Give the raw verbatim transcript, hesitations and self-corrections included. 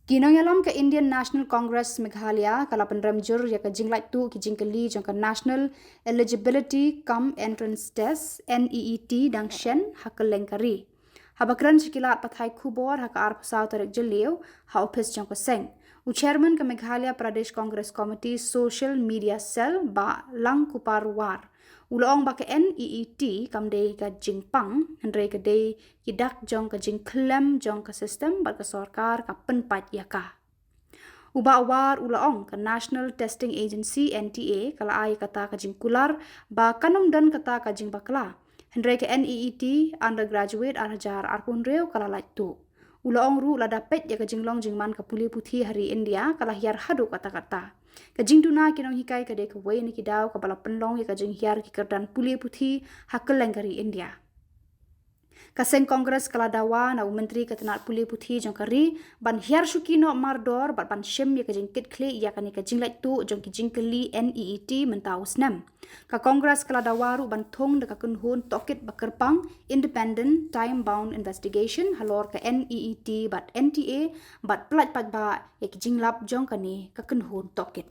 Ki nongïalam ka Indian National Congress Meghalaya ka la pynrem jur ïa ka jinglait tuh ki jingkylli jong ka National Eligibility cum Entrance Test, NEET, dang shen ha kylleng ka ri. Haba kren sha ki lad pathai khubor ha ka arphew saw tarik Jylliew ha ophis jong ka seng, u Chairman ka Meghalaya Pradesh Congress Committee Social Media Cell, Bah Langkupar War, u la ong ba ka NEET kam dei ka jingpang, hynrei ka dei ki dak jong ka jingkhyllem jong ka system bad ka sorkar ka pynpait ïa ka. U Bah War u la ong ka National Testing Agency, NTA, ka la ai kata ka jingkular ba kan ym don kata ka jingbakla, hynrei ka NEET Undergraduate ar hajar arphew hynriew ka la lait tuh. U la ong ruh lada peit ïa ka jinglong jingman ka pule puthi ha ri India ka la hiar haduh katta katta. Ka jingduna ki nonghikai ka dei kawei na ki daw kaba la pynlong ïa ka jinghiar ki kyrdan pule puthi ha kylleng ka ri India. Ka seng Congress ka la dawa na u Myntri ka tnat pule puthi jong ka ri ban hiar shuki noh mardor bad ban shim ïa ka jingkitkhlieh ïa kane ka jinglait tuh jong ki jingkylli NEET mynta u snem. Ka Congress ka la dawa ruh ban thung da ka kynhun tohkit ba kyrpang, independent, time bound investigation halor ka NEET bad NTA, bad pyllait paidbah ïa ki jinglap jong kane ka kynhun tohkit.